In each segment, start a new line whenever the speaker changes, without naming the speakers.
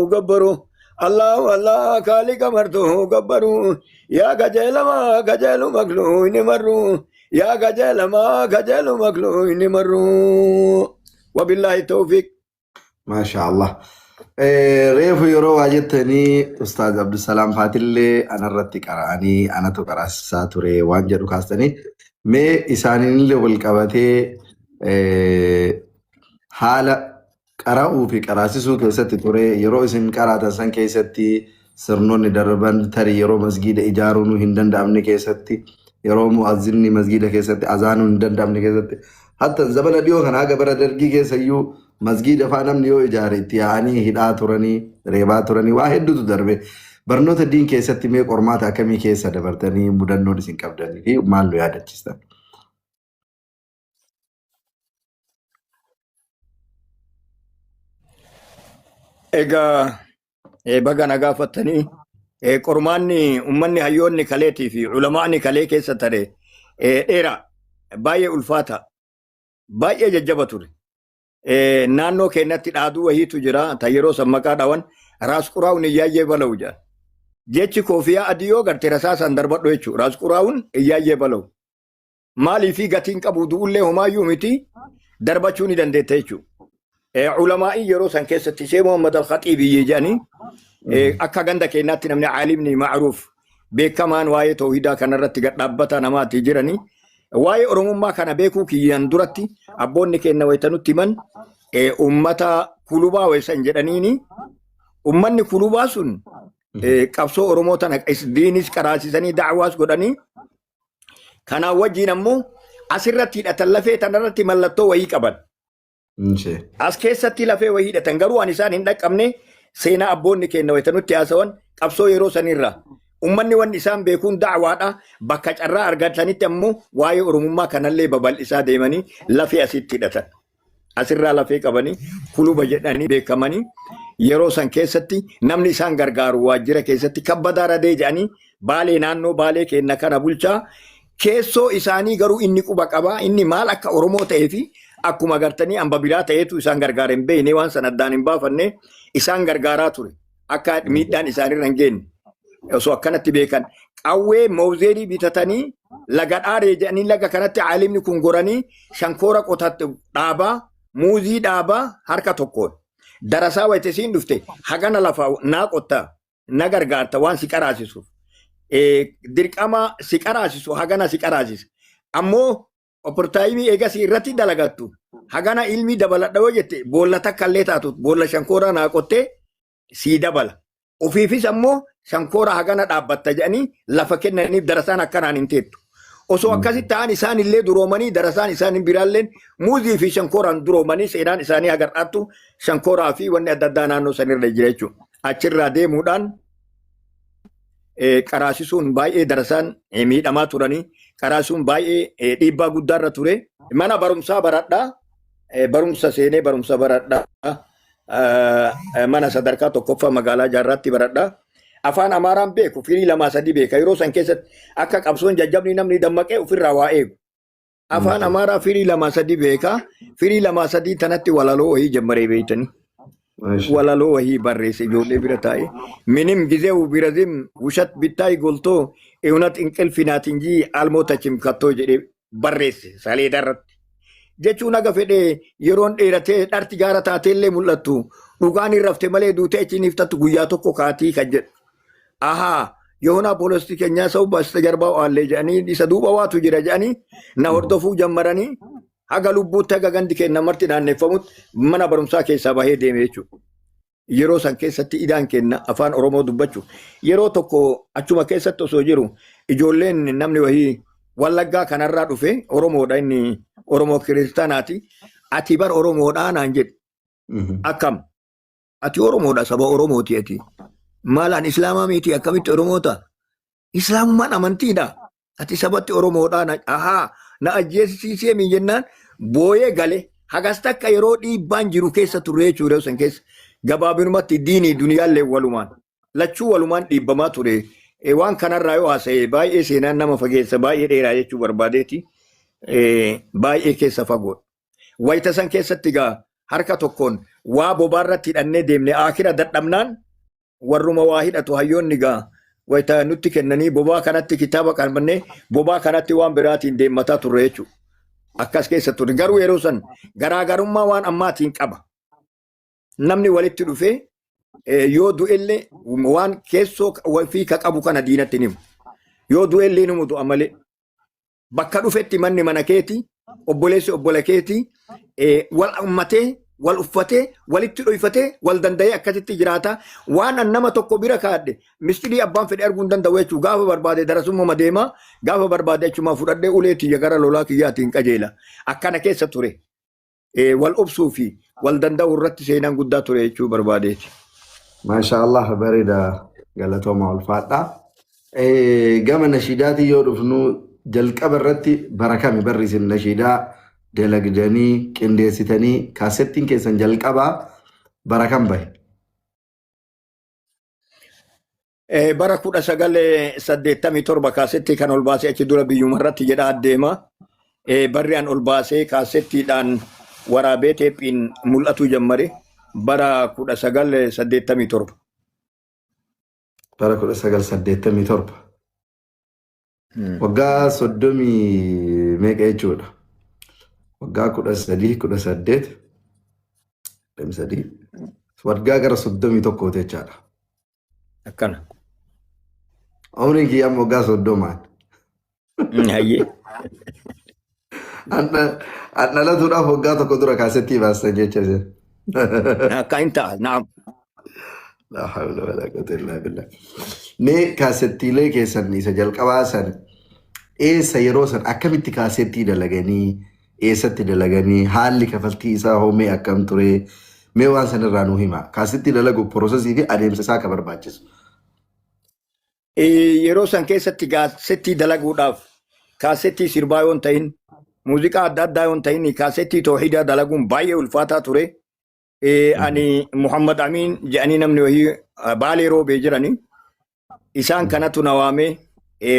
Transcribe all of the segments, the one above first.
Gabbaru Allahu Allah kaaliqa martuu gabbaru yaa qajeelamaa qajeelu makluuni marru yaa qajeelamaa qajeelu makluuni marru wabillaahi tawfiiq.
Maasha Allah. Reefu yeroo waa jettanii Ustaaz Abdusalaam Faatillee anarratti qara'anii anatu qaraasisaa ture waan jedhu kaastanii mee isaaniinillee wal qabatee haala qara'uu fi qaraasisuu keessatti ture yeroo isin qaraatan san keessatti sirnoonni darban tarii yeroo masgiida ijaaruun hin danda'amne keessatti yeroo mu'azzinni masgiida keessatti azaanuun hin danda'amne keessatti hatta zabana dhiyoo kana haga bara dargii keessa iyyuu masgiida faa namni yoo ijaare itti yaa'anii hidhaa turanii reebaa turanii waa hedduutu darbe. Barnoota diin keessatti mee qormaata akkamii keessa dabartanii mudannoon isin qabdanii fi maal nu yaadachiistan?
Egaa baga na gaafattanii qormaanni ummanni hayyoonni kaleetii fi ulamaani kalee keessa tare dheeraa baay'ee ulfaata baay'ee jajjaba ture. Naannoo keenyatti dhaaduu wahiitu jira ta yeroo san maqaa dhawan raas quraa'uun iyyaayyee bala'u jedhan. Jechi koofiyaa adii yoo garte rasaasaan darbadhu jechuudha. Raas quraa'uun iyyaayyee bala'u. Maaliifii gatiin qabu du'ullee homaayyuu miti darbachuu ni dandeetta jechuudha. Ulamaa'ii yeroo san keessatti Shee Muhammad Al-Khaxiibi jedhanii akka ganda keenyaatti namni caalimni ma'ruuf beekamaan waa'ee toohidaa kanarratti gad dhaabbataa namaati jiranii. Waa'ee Oromummaa kana beekuu kiyyaan duratti abboonni keenya wayita nutti himan ummata kulubaa waysan jedhaniini ummanni kulubaa sun qabsoo Oromoo tana diinis qaraasisanii da'waas godhanii Kanaan wajjin ammoo asirratti hidhatan lafee tanarratti mallattoo wayii qaban.
Inshee.
As keessatti lafee wayii hidhatan garuu ani isaan hin dhaqqabne seenaa abboonni keenya wayita nutti haasawan qabsoo yeroo sanirra. Ummanni wanni isaan beekuun da'waadha. Bakka carraa argatanitti ammoo waa'ee Oromummaa kanallee babal'isaa deemanii lafee asitti hidhatan. Asirraa lafee qabanii kuluba jedhanii beekamanii yeroo san keessatti namni isaan gargaaru waajjira keessatti kabbadaa radee jedhanii baalee naannoo baalee kenna kana bulchaa keessoo isaanii garuu inni quba qabaa inni maal akka Oromoo ta'ee fi akkuma gartanii amba biraa ta'eetu isaan gargaara hin beekne waan san addaan hin baafanne isaan gargaaraa ture akka miidhaan isaanirra hin geenye. Osoo akkanatti beekan qawwee mawzeerii bitatanii laga dhaaree jedhanii laga kanatti caalimni kun goranii shankoora qotatte dhaabaa muuzii dhaabaa harka tokkoon darasaa wayita isiin dhufte hagana lafa naa qotta na gargaarta waan si qaraasisuuf dirqama si qaraasisu hagana si qaraasisa ammoo opportaayimii eegasii irratti dalagattu hagana ilmii dabaladha yoo jette boolla takka illee taatu boolla shankooraa naa qottee sii dabala. Ofiifis ammoo shankoora hagana dhaabbatta jedhanii lafa kennaniif darasaan akkanaan hin teettu. Osoo akkasitti ta'an isaan illee duroomanii darasaan isaan biraalleen muuzii fi shankooraan duroomanii seenaan isaanii hagar'aattu shankooraa fi wanni adda addaa naannoo sanirra jira jechuudha. Achirraa deemuudhaan qaraasisuun baay'ee darasaan miidhamaa turanii qaraasisuun baay'ee dhiibbaa guddaarra ture. Mana barumsaa baradhaa barumsa seenee barumsa baradhaa. Mana sadarkaa tokkoffaa magaalaa Jaarraatti baradha. Afaan Amaaraan beeku firii lamaa sadii beeka. Yeroo san keessatti akka qabsoon jajjabni namni dammaqee ofirraa waa eegu. Afaan Amaaraa firii lamaa sadii beeka. Firii lamaa sadii tanatti walaloo wayii jammaree beektanii. Walaloo wayii barreesse ijoollee bira taa'ee. Minim gizeewu birazim wushat bittaay goltoo ewnat inqilfi naatinjii almootachim kattoo jedhee barreesse saleeda irratti. Jechuun haga fedhe yeroon dheeratee dharti gaara taateellee mul'attu dhugaan hin rafte malee duutee achiin iftattu guyyaa tokko kaatii kan jedhu. Ahaa yoonaa poolisii keenyaa sa'u basta jarbaa waallee jedhanii isa duuba waatu jira jedhanii na hordofuu jammaranii haga lubbuutti haga gandi keenya marti naanneeffamutti mana barumsaa keessaa bahee deeme jechuudha. Yeroo san keessatti idaan kenna afaan Oromoo dubbachuu yeroo tokko achuma keessatti osoo jiru ijoolleen namni wahii Wallaggaa kanarraa dhufe Oromoodha inni Oromoo kiristaanaati. Ati bar Oromoodhaa naan jedhe. Akkam? Ati Oromoodha saba Oromooti ati. Maalaan Islaamaa miti akkamitti Oromoota? Islaamummaan amantiidha. Ati sabatti Oromoodhaa na ahaa na ajjeesisiisee mi jennaan booyee gale hagas takka yeroo dhiibbaan jiru keessa turre jechuudha san keessa gabaabinumatti diinii duniyaallee walumaan lachuu walumaan dhiibbamaa ture. Waan kanarraa yoo haasa'e baay'ee seenaan nama fageessa baay'ee dheeraa jechuu barbaadeeti. Baay'ee keessa fagoodha. Wayita san keessatti egaa harka tokkoon Waa bobaarratti hidhannee deemne akira dadhabnaan warruma waa hidhatu hayyoonni gaa wayita nutti kennanii bobaa kanatti kitaaba qabannee bobaa kanatti waan biraatiin deemmataa turre jechuudha. Akkas keessa turre. Garuu yeroo san garaagarummaa waan ammaatiin qaba. Namni walitti dhufee yoo du'ellee waan keessoo fi ka qabu kana diinatti ni himu. Yoo du'ellee ni du'a malee. Bakka dhufetti manni mana keeti, obboleessi obbola keeti, wal ummatee, wal uffatee, walitti dhoyfatee, wal danda'ee akkasitti jiraata. Waan an nama tokko bira kaadhe mistirii abbaan fedhe arguu hin danda'u jechuudha. Gaafa barbaade darasummaa deema, gaafa barbaade achumaa fudhadhee ulee tiyya gara lolaa kiyyaatiin qajeela. Akkana keessa ture. Wal obsuu fi wal danda'uu irratti seenaan guddaa ture jechuu barbaadeeti.
Maasha Allah, bareeda, galatooma, ulfaadha. Gama nashiidaatiin yoo dhufnu, jalqaba irratti bara kami barri isin nashiidaa dalagdanii qindeessitanii kaasettiin keessan jalqabaa bara kam bahe?
Bara 1987 kaasettii kan ol baasee, achi dura biyyuma irratti jedhaa adeema. Barri an ol baasee kaasettiidhaan waraabee teephiin mul'atu jammare bara 1987.
Bara 1987. Waggaa 30 meeqa jechuudha? Waggaa 13, 18, 23, waggaa gara 31 jechaadha.
Akkana.
Umriin kiyya amma waggaa 30n.
Hayyee.
An dhalatuudhaaf waggaa tokko dura kaasettii baastan jecha isin.
Akka hin ta'a. Naam.
La hawla wala quwwata illa billah. Mee kaasettiilee keessan isa jalqabaa san eessa, yeroo san akkamitti kaasettii dalaganii, eessatti dalaganii, haalli kafaltii isaa hoo mee akkam ture? Mee waan san irraa nuu hima. Kaasettii dalaguuf processii fi adeemsa isaa akka barbaachisu.
Yeroo san keessatti kaasettii dalaguudhaaf kaasettii sirbaa yoo hin ta'in, muuziqaa adda addaa yoo hin ta'in, kaasettii toohidaa dalaguun baay'ee ulfaataa ture. Ani Muhammad Amin jedhanii namni wayii Baalee Roobee jirani. Isaan kanatu na waamee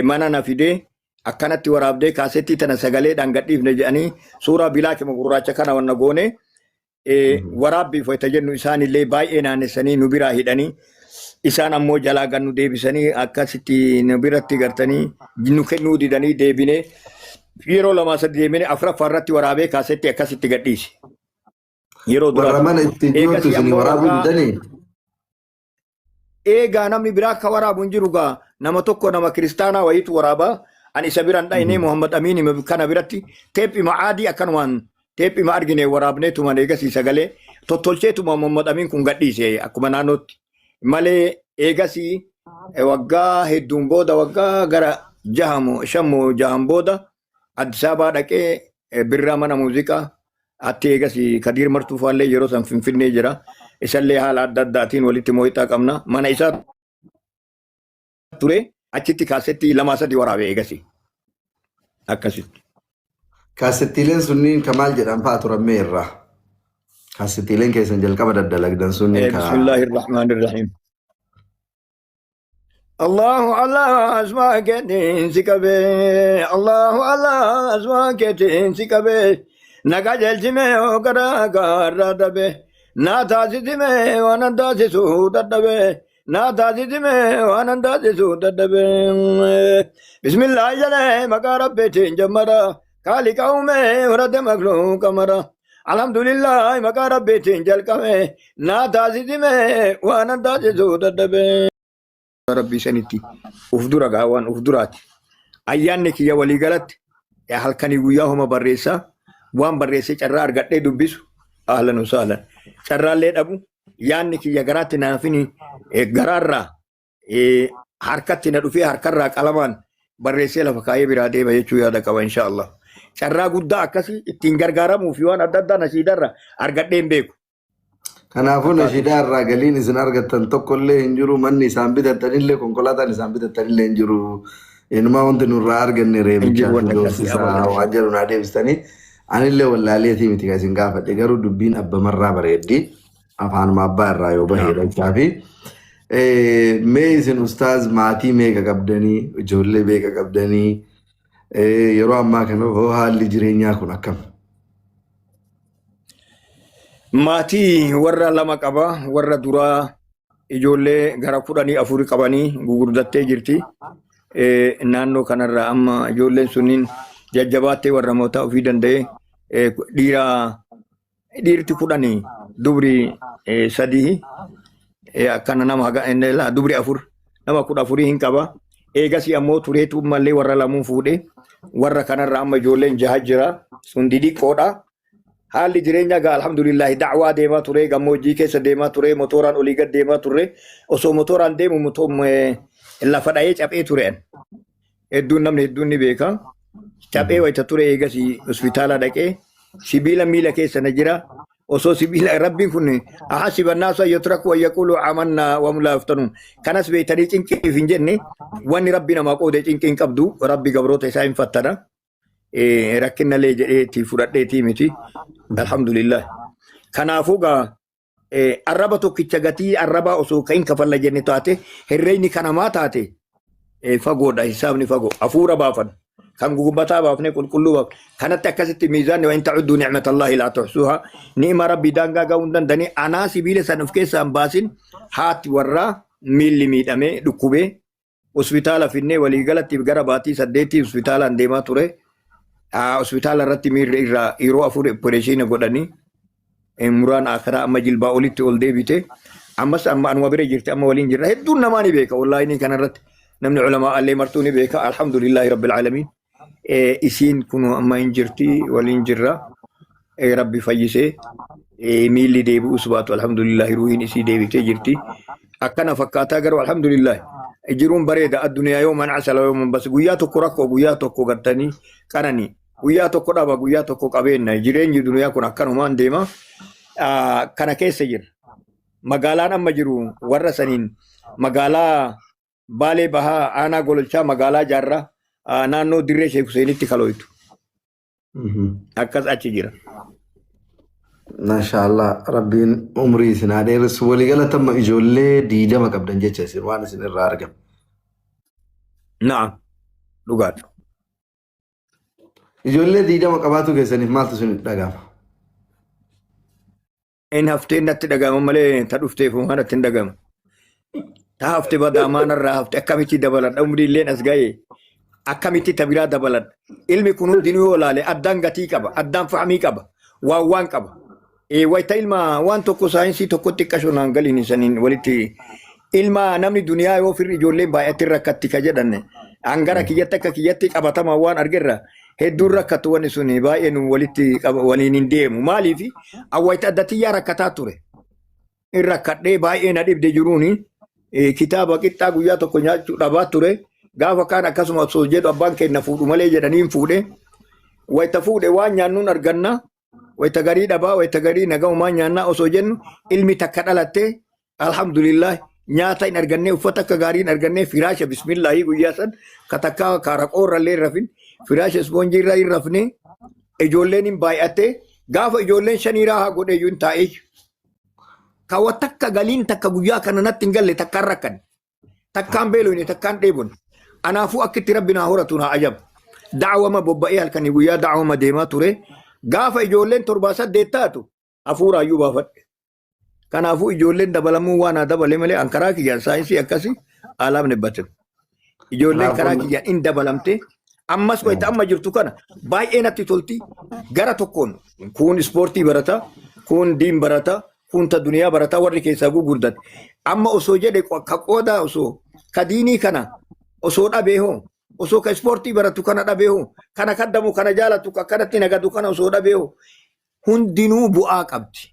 mana na fidee akkanatti waraabdee kaasettii tana sagaleedhaan gadhiifne jedhanii suuraa bilaakima gurraacha kana wanna goone waraabbiif wayita jennu isaanillee baay'ee naannessanii nu biraa hidhanii, isaan ammoo jalaa gad nu deebisanii akkasitti nu biratti gartanii nu kennuu didanii, deebinee yeroo lamaa sadi deebinee afuraffaa irratti waraabee kaasetti akkasitti gadhiise. Yeroo
Warra
duraati.
mana itti dhiyootti
Eegasii
isinii
ammoo
waraabuu
waggaa
didanii?
Eegaa namni biraa akka waraabu hin jiru gaa, nama tokko nama kiristaanaa wayiitu waraabaa, ani isa biran dhayinee Muhammad Amiin kana biratti teephima aadii akkanumaan teephima argine waraabnee tuman. Eegasii sagalee tottolcheetuma Muhammad Amiin kun gadhiise akkuma naannootti malee. Eegasii waggaa hedduun booda, waggaa gara jahamoo shammoo jahan booda, Addis Ababaa dhaqee birraa mana muuziqaa atti eegasii Kadiir Martuu faallee yeroo san Finfinnee jira. Isallee haala adda addaatiin walitti moo'ixaa qabna. Mana isaa ture, achitti kaasettii lamaa sadi waraabee eegasii. Akkasitti.
Kaasettiileen sunniin ka maal jedhan fa'a turan mee irraa? Kaasettiileen keessan jalqaba daddalagdan sunniin ka
Bismillahir Rahmanir Rahim. Allahu Allah asmaa keetiin si qabee, Allahu Allah asmaa keetiin si qabee, na qajeelchime yoo karaa gaarraa dabe, na taasisime waan an taasisuu dadhabe, na taasisime waan an taasisuu dadhabe. Bismillah jedhee maqaa Rabbiitiin jammara, kaaliqa uumee horate makluuqa mara. Alhamdulillah maqaa Rabbiitiin jalqabe, na taasisime waan an taasisuu dadhabe. Rabbii sanitti uf dura gaa waan uf duraati. Ayyaanni kiyya walii galatti halkanii guyyaa homa barreessaa, waan barreessee carraa argadhee dubbisu ahlan wasahlan. Carraallee dhabu yaanni kiyya garaatti naafini garaarraa harkatti na dhufee harkarraa qalamaan barreessee lafa kaayee biraa deema jechuu yaada qaba insha Allah. Carraa guddaa akkasii ittiin gargaaramuu fi waan adda addaa nashiidarra argadhee hin beeku.
Kanaafuu nashiidaa irraa galiin isin argattan tokkollee hin jiru. Manni isaan bitattanillee, konkolaataan isaan bitattanillee hin jiru. Inumaa wanti nurraa arganne
Hin
reebichaa
jiru
fi
wanni akkasii
doorsisaa
abadan.
waan jedhu naa deebistanii. Anillee wallaaleetii miti kan isin gaafadhe, garuu dubbiin abbamarraa bareeddi. Afaanuma abbaa irraa yoo bahe jechaa fi mee isin ustaaz maatii meeqa qabdanii, ijoollee meeqa qabdanii, yeroo ammaa kana hoo haalli jireenyaa kun akkam?
Maatii warra lama qaba. Warra duraa ijoollee gara 14 qabanii gugurdattee jirti. Naannoo kanarraa amma ijoolleen sunniin jajjabaattee warra mootaa ofii danda'e dhiira dhiirti 10 dubri sadii akkana nama haga inni laa dubri afur nama 14 hin qaba. Eegasii ammoo tureetu mallee warra lamuu fuudhe. Warra kanarra amma ijoolleen jaha jira. Sun didiqqoodha. Haalli jireenyaa gaa alhamdulillahi da'waa deemaa ture, gammoojjii keessa deemaa ture, motoraan olii gad deemaa turre. Osoo motoraan deemu lafa dha'ee caphee ture. Hedduun namni hedduun ni beeka. Caphee wayita ture eegasii hospitaala dhaqee sibiila miila keessa na jira. Osoo sibiila rabbiin kun ahasiba annaasu an yutraku an yaqulu amanna wa hum laa yuftanuun. Kanas beektanii cinqiif hin jenne wanni rabbi namaa qoode cinqii hin qabdu rabbi gabroota isaa hin fattana. Rakkinnalee jedheetii fudhadheetii miti. Alhamdulillah. Kanaafuu gaa arraba tokkicha gatii arrabaa osoo kan kafalla jenne taate herreeyni kanamaa taate fagoodha hisaabni fagoo hafuura baafan kan gugumbataa baafne qulqulluu baafne kanatti akkasitti miizaanni wa in ta'udduu ni'matallahi laa tuhsuuhaa ni'ima rabbii daangaa ga'uu hin danda'anii anaa sibiila san of keessaa hin baasin haati warraa miilli miidhamee dhukkubee hospitaala finnee waliigalatti gara baatii 8 hospitaalaan deemaa ture. Hospitaala irratti miirri irraa yeroo afur opereeshiina godhanii muraan akiraa amma jilbaa olitti ol deebite. Ammas amma anuma bira jirti amma waliin jirra. Hedduun namaa ni beeka wallaahi kanarratti namni ulamaa allee martuu ni beeka. Alhamdulillaahi rabbil aalamiin. Isiin kun amma hin jirti waliin jirra. Rabbi fayyisee miilli deebi'us baatu alhamdulillaahi ruuhiin isii deebitee jirti. Akkana fakkaataa garuu alhamdulillaahi jiruun bareeda addunyaa yoo man asala yoo man bas guyyaa tokko rakkoo guyyaa tokko gartanii qananii guyyaa tokko dhaba guyyaa tokko qabeenna jireenyi duniyaa kun akkanumaan deema. Kana keessa jira. Magaalaan amma jiru warra saniin magaalaa Baalee Bahaa aanaa Gololchaa magaalaa Jaarraa naannoo Dirree Sheek Huseenitti kalooytu. Akkas achi jira.
Maashaallah rabbiin umrii isin haa dheeressu. Waliigalatti amma ijoollee 20 qabdan jecha isin waan isin irraa argame.
Na'am. Dhugaadha.
Ijoollee 20 qabaatu keessaniif maaltu isin dhaga'ama?
In haftee natti dhaga'ama malee ta dhufteef homaa natti hin dhaga'amu. Ta hafte badaa maanarraa hafte akkamitti dabaladha umrii illeen as ga'e akkamitti ta biraa dabaladha. Ilmi kun hundinuu yoo ilaale addaan gatii qaba addaan fahmii qaba waan waan qaba. Wayita ilma waan tokko saayinsii tokkotti xiqqasho naan galiin saniin walitti ilma namni duniyaa yoo firri ijoolleen baay'atti rakkatti ka jedhan hangara kiyyatti akka kiyyatti qabatamaa waan argerra hedduun rakkatu wanni sun baay'ee nu walitti waliin hin deemu. Maaliif awwayita adda tiyyaa rakkataa ture. In rakkadhee baay'ee na dhibde jiruuni kitaaba qixxaa guyyaa tokko nyaachuu dhabaa ture. Gaafa kaan akkasuma osoo jedhu abbaan keenya fuudhu malee jedhanii hin fuudhe. Wayita fuudhe waan nyaannuun arganna. Wayita garii dhabaa wayita garii nagaumaan nyaannaa osoo jennu ilmi takka dhalattee alhamdulillah nyaata hin argannee uffata akka gaarii hin argannee firaasha bismillaahi guyyaa san ka takkaa kaaraqoo irra illee hin rafin firaasha ispoonjii irra hin rafne ijoolleen hin baay'atte gaafa ijoolleen shanii raahaa godhe iyyuu hin taa'ee ka wa takka galiin takka guyyaa kana natti hin galle takkaan rakkanne. Takkaan beeloyne takkaan dheebonne. Anaafuu akka itti rabbi naa horatu naa ajab. Da'wama bobba'ee halkanii guyyaa da'wama deemaa ture. Gaafa ijoolleen torbaa saddeet taatu hafuuraayyuu baafadhe. Kanaafuu ijoolleen dabalamuu waan haa dabale malee an karaa kiyyaan saayinsii akkasii alaamne batin. Ijoolleen karaa
Kanaafuu
kiyyaan in dabalamte ammas wayita amma jirtu kana baay'ee natti tolti gara tokkoon kuun ispoortii barata kuun diin barata kun ta duniyaa barataa warri keessaa gugurdate. Amma osoo jedhe ka qoodaa osoo ka diinii kana osoo dhabee hoo osoo ka ispoortii baratu kana dhabee hoo kana kaddamu kana jaalatu ka akkanatti nagadu kana osoo dhabee hoo hundinuu bu'aa qabdi.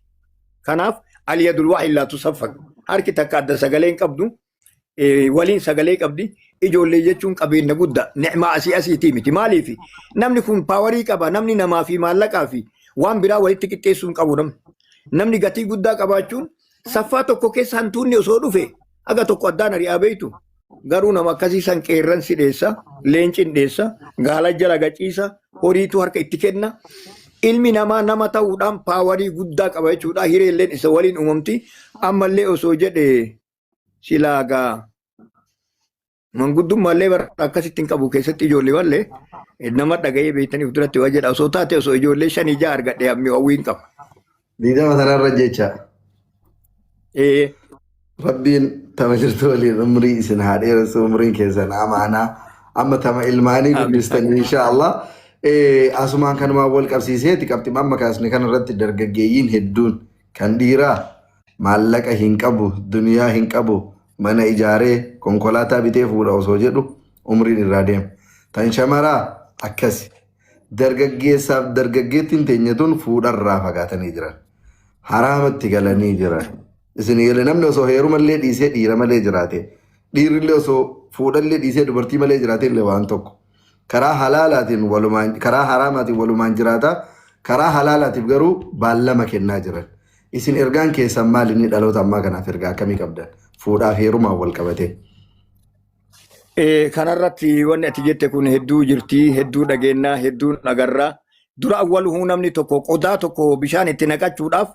Kanaaf aliyadul waahid laa tusaffaq harki takka adda sagalee hin qabdu waliin sagalee qabdi. Ijoollee jechuun qabeenya guddaa ni'maa asii asiitii miti. Maaliif namni kun paawarii qaba namni namaa fi maallaqaa fi waan biraa walitti qixxeessuu hin qabu namni. Namni gatii guddaa qabaachuun saffaa tokko keessa hantuunni osoo dhufe haga tokko addaan ari'aa beektu. Garuu nama akkasii san qeerransi dheessa, leencin dheessa, gaala jala gaciisa, horiitu harka itti kenna. Ilmi namaa nama ta'uudhaan paawarii guddaa qaba jechuudha. Hireelleen isa waliin uumamti. Ammallee osoo jedhe silaa gaa manguddummaallee bara akkasitti hin qabu keessatti ijoollee wallee nama dhaga'ee beektaniif duratti waa jedha osoo taate osoo ijoollee shanii ja'a argadhe hammi hawwii hin qabu.
20 tanarra jecha.
Ee.
Rabbiin tama jirtu waliin umrii isin haa dheeressu, umriin keessan amaanaa amma tama ilmaanii
Amiin.
guddistanii insha Allah. Asumaan kanumaan wal qabsiiseeti qabxii amma kaasne kanarratti dargaggeeyyiin hedduun kan dhiiraa maallaqa hin qabu, duniyaa hin qabu, mana ijaaree konkolaataa bitee fuudha osoo jedhu umriin irraa deema. Tan shamaraa akkasi. Dargaggeessaaf dargaggeettiin teenya tun fuudharraa fagaatanii jiran. Haraamatti galanii jiran. Isin galee namni osoo heerumallee dhiisee dhiira malee jiraate, dhiirrillee osoo fuudhallee dhiisee dubartii malee jiraate illee waan tokko. Karaa halaalaatiin walumaan, karaa haraamaatiin walumaan jiraata. Karaa halaalaatiif garuu baallama kennaa jiran. Isin ergaan keessan maal inni dhaloota ammaa kanaaf ergaa akkamii qabdan? Fuudhaaf heerumaan wal qabatee.
Kanarratti wanni ati jette kun hedduu jirti, hedduu dhageennaa, hedduu agarraa. Dura awwaluhuu namni tokko qodaa tokko bishaan itti naqachuudhaaf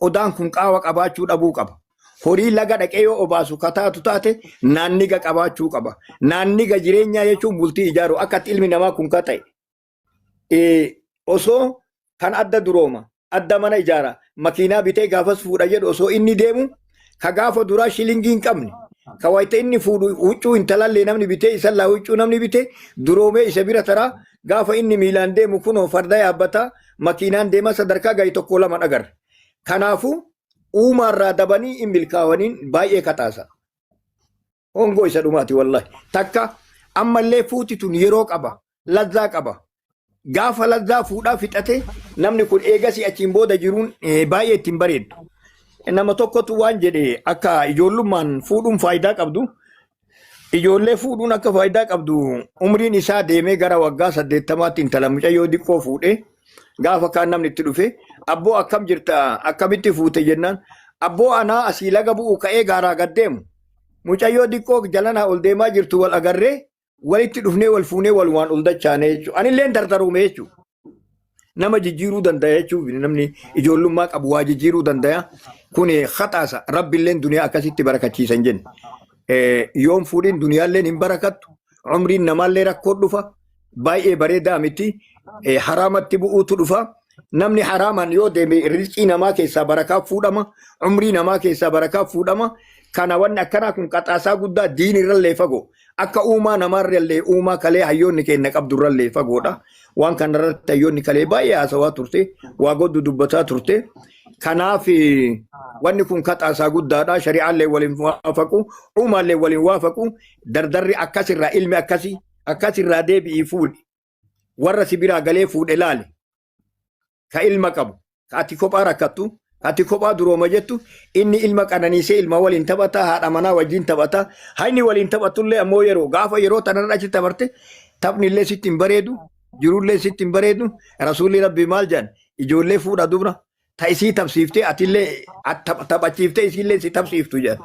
qodaan kun qaawa qabaachuu dhabuu qaba. Horii laga dhaqee yoo obaasu kataatu taate naanniga qabaachuu qaba. Naanniga jireenyaa jechuun bultii ijaaru akka itti ilmi namaa kun kata'e. Osoo kan adda durooma, adda mana ijaara, makiinaa bitee gaafas fuudha jedhu osoo inni deemu ka gaafa duraa shilingii hin qabne, ka wayita inni fuudhu huccuu intalallee namni bitee isallaa huccuu namni bitee duroomee isa bira taraa gaafa inni miilaan deemu kunoo farda yaabbataa makiinaan deema sadarkaa gahe tokko lama dhagarre. Kanaafuu uumaarraa dabanii hin milkaa'aniin baay'ee kaxaasa. Hongoo isa dhumaati wallahi. Takka ammallee fuuti tun yeroo qaba. Lazzaa qaba. Gaafa lazzaa fuudhaa fixate namni kun eegasii achiin booda jiruun baay'ee ittiin bareeddu. Nama tokkotu waan jedhe akka ijoollummaan fuudhuun faayidaa qabdu. Ijoollee fuudhuun akka faayidaa qabdu umriin isaa deemee gara waggaa 80tti intala mucayyoo diqqoo fuudhee gaafa kaan namni itti dhufe abboo akkam jirta akkamitti fuute jennaan abboo anaa asii laga bu'u ka'ee gaaraa gad deemu. Mucayyoo diqqoo jalanaa ol deemaa jirtu wal agarree walitti dhufnee wal fuunee walumaan ol dachaane jechuudha. Anillee dardaruume jechuudha. Nama jijjiiruu danda'a jechuudha. Namni ijoollummaa qabu waa jijjiiruu danda'a. Kun haxaasa. Rabbiilleen duniyaa akkasitti barakachiisan jenne. Yoon fuudhin duniyaalleen hin barakattu. Umriin namaallee rakkoo dhufa. Baay'ee bareedaa miti. Haraamatti bu'uutu dhufa. Namni haraamaan yoo deeme rizqii namaa keessaa barakaa fuudhama. Umrii namaa keessaa barakaa fuudhama. Kana wanni akkanaa kun qaxaasaa guddaa diin irrallee fagoo. Akka uumaa namaarrallee uumaa kalee hayyoonni keenya qabdurrallee fagoodha. Waan kanarratti hayyoonni kalee baay'ee haasawaa turte. Waa goddu dubbataa turte. Kanaaf wanni kun qaxaasaa guddaadha. Shari'aallee waliin waafaqu. Uumaallee waliin waafaqu. Dardarri akkasirraa ilmi akkasii akkasirraa deebi'ii fuudhi. Warra si biraa galee fuudhe laali. Ka ilma qabu, ka ati kophaa rakkattu, ka ati kophaa durooma jettu, inni ilma qananiisee ilma waliin taphata, haadha manaa wajjin taphata. Hayni waliin taphatullee ammoo yeroo gaafa yeroo tanarra achi taparte taphni illee sitti hin bareedu, jirullee sitti hin bareedu. Rasuulli Rabbii maal jedhan? Ijoollee fuudha dubra ta isii tapsiiftee atillee taphachiiftee isiillee si tapsiiftu jedhan.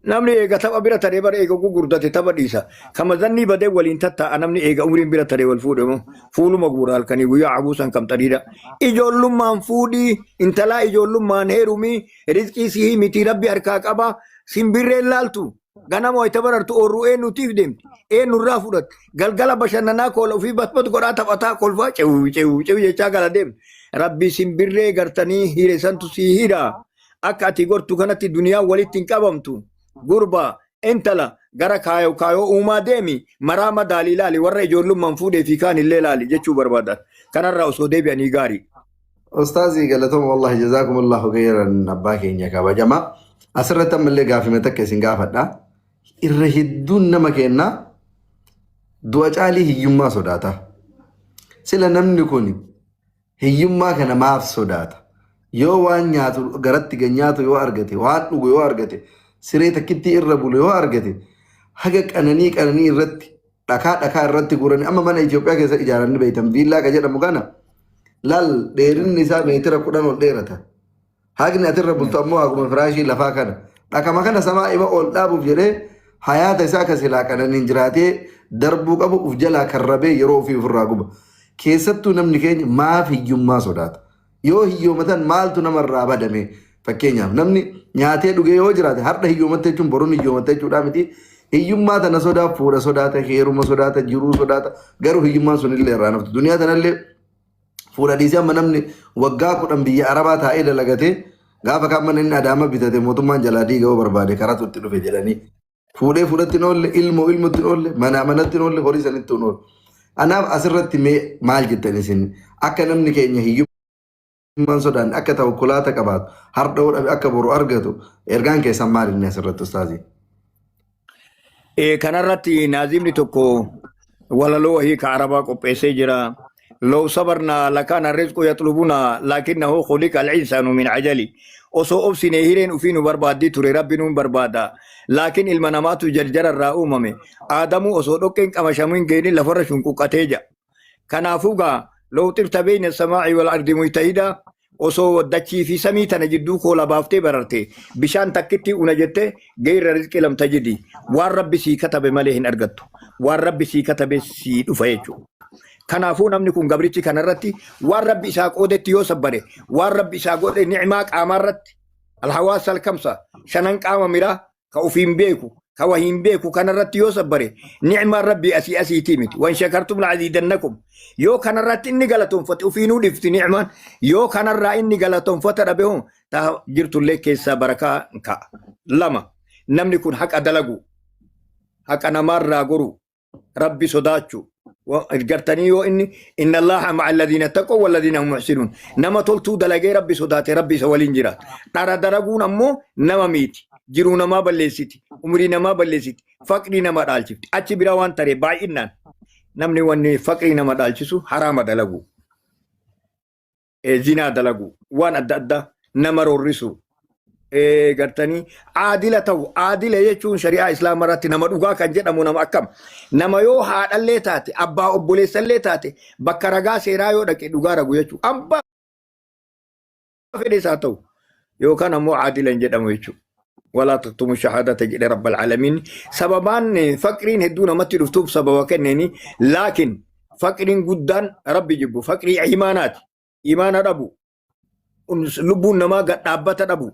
Namni eega tapha bira taree bara eega gugurdate tapha dhiisa. Kama zannii badee waliin tattaa'a namni eega umriin bira taree wal fuudhe immoo fuuluma guura halkanii guyyaa abuusan kam xariira. Ijoollummaan fuudhii intalaa ijoollummaan heerumii rizqii sihii miti rabbi harkaa qaba simbirreen laaltu ganama wayita barartu oorruu eenyutiif deemti eenyurraa fudhatti galgala bashannanaa koola ofii batbat godhaa taphataa kolfaa cewu cewu cewu jechaa gala deemti. Rabbi simbirree gartanii hire santu sii hira. Akka ati gortu kanatti duniyaan walitti hin qabamtu. Gurba intala gara kaayoo kaayoo uumaa deemi maraa madaalii ilaali warra ijoollummaan fuudhee fi kaan illee ilaali jechuu barbaadan. Kanarraa osoo deebi'anii gaarii.
Ustaazii galatooma wallahi jazaakumullahu khairan abbaa keenya kabajamaa. Asirratti ammallee gaafima takka isin gaafadha. Irra hedduun nama keenna du'a caalii hiyyummaa sodaata. Sila namni kun hiyyummaa kana maaf sodaata? Yoo waan nyaatu garatti gan nyaatu yoo argate, waan dhugu yoo argate, siree takkittii irra bulu yoo argate, haga qananii qananii irratti dhakaa dhakaa irratti guuranii amma mana Itoophiyaa keessa ijaaranii beektan viillaa ka jedhamu kana laal dheerinni isaa meetira 10 ol dheerata. Haqni ati irra bultu ammoo haguma firaashii lafaa kana. Dhakama kana samaa ima ol dhaabuuf jedhee hayaata isaa ka silaa qananiin jiraatee darbuu qabu uf jalaa karrabee yeroo ofii ofirraa guba. Keessattuu namni keenya maaf hiyyummaa sodaata? Yoo hiyyoomatan maaltu namarraa badame? Fakkeenyaaf namni nyaatee dhugee yoo jiraate har'a hiyyoomatte jechuun boruun hiyyoomatte jechuudhaa miti. Hiyyummaa tana sodaa fuudha sodaata, heeruma sodaata, jiruu sodaata. Garuu hiyyummaan sunillee irraa naftu. Duniyaa tanallee Fuudha dhiisee amma namni waggaa 10 biyya Arabaa taa'ee dalagatee gaafa kaan mana inni Adaama bitate mootummaan jalaa diiga yoo barbaade karatu itti dhufe jedhanii. Fuudhee fuudhatti hin oolle, ilmoo ilmotti hin oolle, manaa manatti hin oolle, horii sanitti hin oolle. Anaaf asirratti mee maal jettan isin? Akka namni keenya hiyyummaan sodaanne akka tawakkulaata qabaatu, hardha yoo dhabe akka boru argatu, ergaan keessan maal inni asirratti ustaazii?
Kanarratti naazimni tokko walaloo wahii ka arabaa qopheessee jira. Law sabarnaa lakaana rizqu yaxlubunaa laakinnahu khuliqa al-insaanu min ajali. Osoo obsine hireen ufii nu barbaaddii ture rabbi nuun barbaada. Laakiin ilma namaatu jarjara irraa uumame. Aadamuu osoo dhoqqeen qamashamuu hin geenin lafarra shunquqqatee ja'a. Kanaafuu gaa law xirta beeyna samaa'i wal ardi mujtahida osoo dachii fi samii tana jidduu koola baaftee bararte bishaan takkitti una jette geerra rizqii lam tajidi waan rabbi sii katabe malee hin argattu waan rabbi sii katabe sii dhufa jechuudha. Kanaafuu namni kun gabrichi kanarratti waan rabbi isaa qoodetti yoo sabbare waan rabbi isaa godhe ni'maa qaamaarratti alhawaasa alkamsa shanan qaama miraa ka ufiin beeku ka wahiin beeku kanarratti yoo sabbare ni'maan rabbii asii asiitii miti wan shakartum la'aziidannakum yoo kanarratti inni galatoonfate ufiinuu dhifti ni'maan yoo kanarraa inni galatoonfata dhabe hoo ta jirtullee keessaa barakaa hin ka'a lama namni kun haqa dalagu haqa namaarraa goru Rabbi sodaachu gartanii yoo inni inna Allaha ma'a alladhiina taqaw walladhiina hum muhsinuun nama toltuu dalagee Rabbi sodaate Rabbi isa waliin jira. Dhara dalaguun ammoo nama miiti. Jiruu namaa balleessiti. Umrii namaa balleessiti. Faqrii nama dhaalchifti. Achi bira waan tare baay'inaan namni wanni faqrii nama dhaalchisu haraama dalagu. Zinaa dalagu. Waan adda addaa nama roorrisu. Gartanii aadila ta'u aadila jechuun shari'aa islaamaa irratti nama dhugaa kan jedhamu nama akkam nama yoo haadhallee taate abbaa obboleessallee taate bakka ragaa seeraa yoo dhaqe dhugaa ragu jechuudha abbaa fedhes haa ta'u yookaan ammoo aadila hin jedhamu jechuudha. Walaa taktumu shahaadata jedhe rabbal aalamiin sababaan faqriin hedduu namatti dhuftuuf sababa kenneeni laakiin faqriin guddaan rabbi jibbu faqrii imaanaati imaana dhabu lubbuun namaa gad dhaabbata dhabu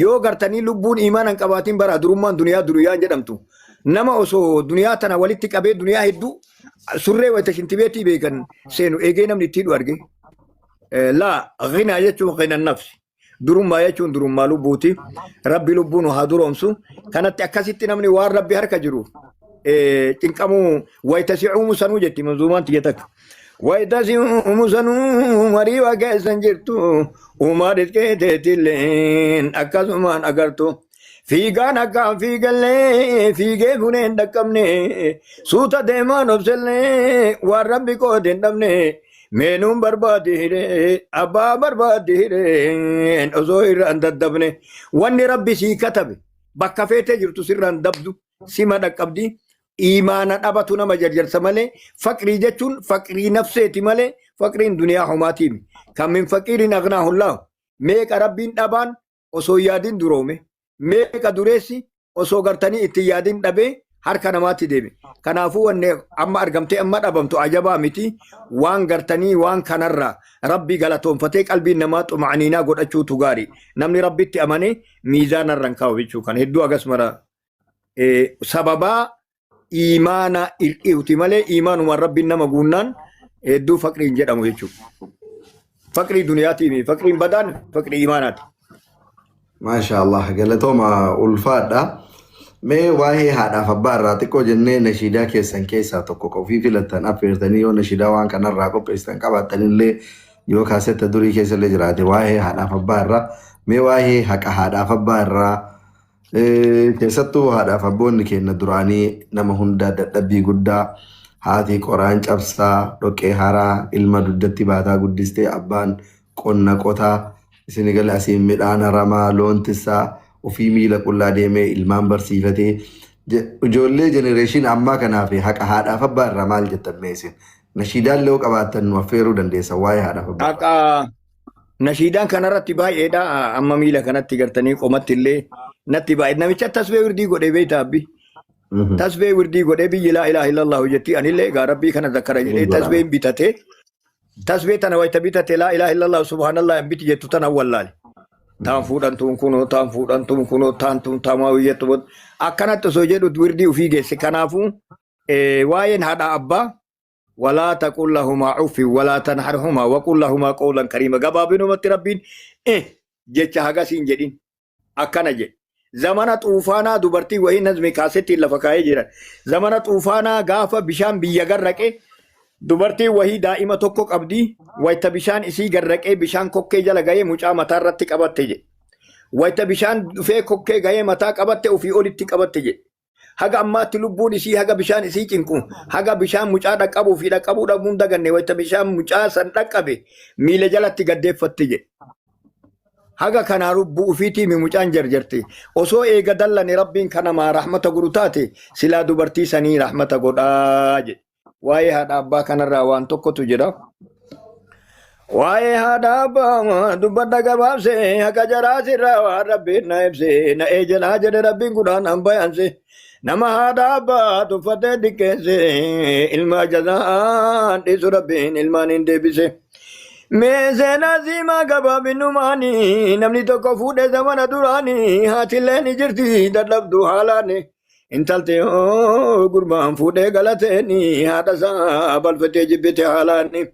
yoo gartanii lubbuun imaana hin qabaatin bara durummaan duniyaa duniyaa jedhamtu nama osoo duniyaa tana walitti qabee duniyaa hedduu surree wayita shintibeetii beekan seenu eegee namni itti hidhu arge. Laa ghinaa jechuun ghina nafsi durummaa jechuun durummaa lubbuuti rabbi lubbuu nu haa duroomsu kanatti akkasitti namni waan rabbi harka jiru cinqamuu wayita si uumu sanuu jetti manzuumaan tiyya takka. Wayita si uumu sanuu mariiwa keessan jirtu uumaa dhiqee teetilleen akkasumaan agartu. Fiigaan akkaan fiigallee fiigee funee hin dhaqqabne suuta deemaan obsellee waan rabbi qoode hin dhabne meenuun barbaade hiree abbaa barbaade hireen osoo irraan daddabne wanni rabbi sii katabe bakka feetee jirtu sirraan dabdu sima dhaqqabdi iimaana dhabatu nama jarjarsa malee faqrii jechuun faqrii nafseeti malee faqriin duniyaa homaatiimi kan min faqiirin aghnaahullaahu meeqa rabbiin dhabaan osoo yaadin duroome meeqa dureessi osoo gartanii itti yaadin dhabee harka namaatti deeme kanaafuu wanni amma argamtee amma dhabamtu ajabaa miti waan gartanii waan kanarraa rabbi galatoonfatee qalbiin namaa xuma'aniinaa godhachuutu gaari namni rabbitti amane miizaanarra hin kaa'u jechuu kan hedduu agas mara sababaa iimaana hir'iuti malee iimaanumaan rabbiin nama guunnaan hedduu faqriin jedhamu jechuudha. Faqrii duniyaatii faqriin badaan faqrii iimaanaati.
Maasha Allah galatooma ulfaadha. Mee waa'ee haadhaaf abbaa irraa xiqqoo jennee nashiidaa keessan keessaa tokko qofii filattan affeertanii yoo nashiidaa waan kanarraa qopheessitan qabaattanillee yoo kaasetta durii keessallee jiraate waa'ee haadhaaf abbaa irraa mee waa'ee haqa haadhaaf abbaa irraa Keessattuu haadhaaf abboonni keenya duraanii nama hundaa dadhabbii guddaa haati qoraan cabsaa dhoqqee haraa ilma dugdatti baataa guddistee abbaan qonna qotaa isin gala asiin midhaan haramaa loon tissaa ofii miila qullaa deemee ilmaan barsiifatee ijoollee jenereeshin ammaa kanaaf haqa haadhaaf abbaa irraa maal jettan mee isin nashiidaan yoo qabaattan nu affeeruu dandeessan waa'ee haadhaaf abbaa.
Haqa Nashiidaan kanarratti baay'eedha. Amma miila kanatti gartanii qomatti illee natti baay'ee. Namicha tasbee wirdii godhee beektaa abbi. Tasbee wirdii godhee biyyi laa ilaaha illallah jetti anillee egaa rabbii kana zakkara jedhee tasbeen bitatee tasbee tana wayita bitate laa ilaaha illallah subhaanallah hin biti jettu tana wallaale. Taan fuudhan tuun kunoo taan fuudhan tuun kunoo taan tuun taamaa wiyyattu akkanatti osoo jedhu wirdii ofii geesse. Kanaafuu waa'een haadha abbaa Walaa taqul lahumaa uffin walaa tanharhumaa waqul lahumaa qawlan kariima. Gabaabinumatti Rabbiin eh jecha hagas hin jedhin. Akkana jedhe. Zamana xuufaanaa dubartii wahii nazmi kaasettiin lafa kaa'ee jiran. Zamana xuufaanaa gaafa bishaan biyya garraqe dubartiin wahii daa'ima tokko qabdi. Wayta bishaan isii garraqee bishaan kokkee jala ga'ee mucaa mataa irratti qabatte jedhe. Wayta bishaan dhufee kokkee ga'ee mataa qabatte ofii olitti qabatte jedhe. Haga ammaatti lubbuun isii haga bishaan isii cinqu haga bishaan mucaa dhaqqabuu fi dhaqqabuu dhabuun daganne wayta bishaan mucaa san dhaqqabe miila jalatti gaddeeffatte jedhe. Haga kanaa lubbuu ufiitii mi mucaan jarjarte. Osoo eega dallane Rabbiin kanamaa rahmata godhu taate silaa dubartii sanii rahmata godhaa jedhe. Waa'ee haadha abbaa kanarraa waan tokkotu jira. Waa'ee haadha abbaa dubbadha gabaabse haqa jaraa sirraa waan rabbiin na ibse na eejalaa jedhe rabbiin gudhaan an bayanse nama haadha abbaa tuffatee diqqeesse ilma jazaan dhiisu rabbiin ilmaan hin deebise. Mee seenaa siimaa gabaabinnumaani namni tokko fuudhe zamana duraani haatillee ni jirti dadhabdu haalaani. Intalti yoo gurbaan fuudhee galateeni haadha isaa balfatee jibbite haalaani.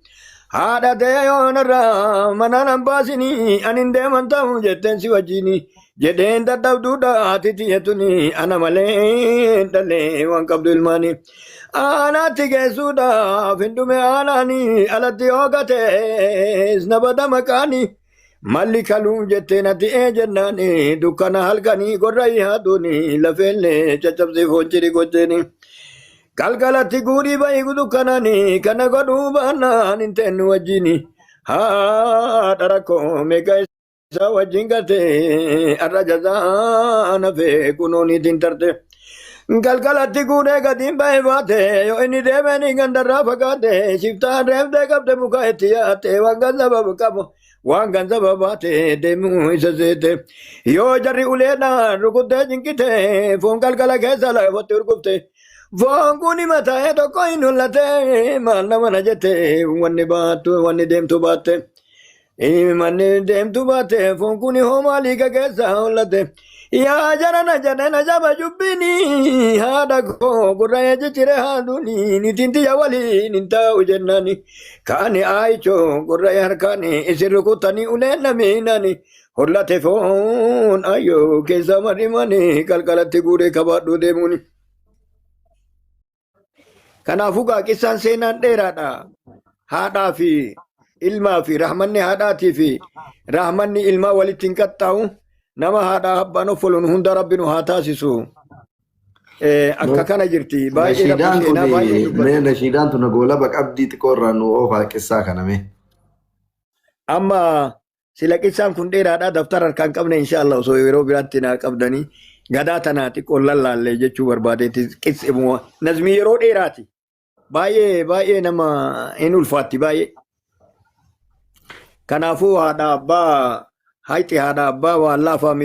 Haadha ta'e yoo narraa mana nan baasini ani hin deeman ta'u jetteen si wajjini jedheen dadhabduudha haati tiyya tuni ana malee hin dhalle waan qabdu ilmaani. Aanaatti geessuudhaaf hin dhume aanaani alatti yoo gatees na bada maqaani. Malli kaluu jettee natti ee jennaani dukkana halkanii gorra yaaduuni lafeellee caccabsee foon ciri gocheeni. Galgalatti guurii bahi dukkanani kana godhuu baannaan hin teennu wajjini. Haadha rakkoo meeqa isaa wajjin galtee har'a jazaa nafee kunoo niitiin tarte. Galgalatti guuree gadiin bahe baate yoo inni deemeen gandarraa fagaate shiftaan reebdee qabde muka itti yaate waan ganzaba qabu waan ganzaba baate deemuu isa seete yoo jarri uleedhaan rukuttee cinqite foon galgala keessa lafatti urgufte foon kun mataa'ee tokko hin hollate maal nama na jette wanni baattu wanni deemtu baatte. Manni deemtu baate foon kun hoo maalii keessa hollate. Yaa jarana jedhana jaba jubbini haadha koo gurra jijjiire haadhuuni niitiin tiyya waliin hin taa'u jennaani. Kaani aayichoo gurra harkaani isin rukutanii uleen namiinani. Hollate foon ayyoo keessa marimani qalqalatti guuree kabaadhuu deemuuni. Kanaafuu gaa qissaan seenaan dheeraadha. Haadhaa fi ilmaa fi rahmanni haadhaatii fi rahmanni ilmaa walitti hin qaxxaa'u. Nama haadhaa abbaan offoluun hunda rabbi nu haa taasisu. Akka kana jirti. Baay'ee rabbi
Nashiidaan kun
seenaa baay'ee dubbata.
mee nashiidaan tun goolaba qabdii xiqqoo irraa nu oofaa qissaa kana mee.
Amma Sila qissaan kun dheeraadha daftara harkaan qabne inshallah osoo yeroo biraatti naa qabdanii gadaa tanaa xiqqoon lallaalle jechuu barbaadeetti qissi nazmii yeroo dheeraati. Baay'ee baay'ee nama hin ulfaatti baay'ee. Kanaafuu haadha abbaa hayxi haadha abbaa waan laafaa miti.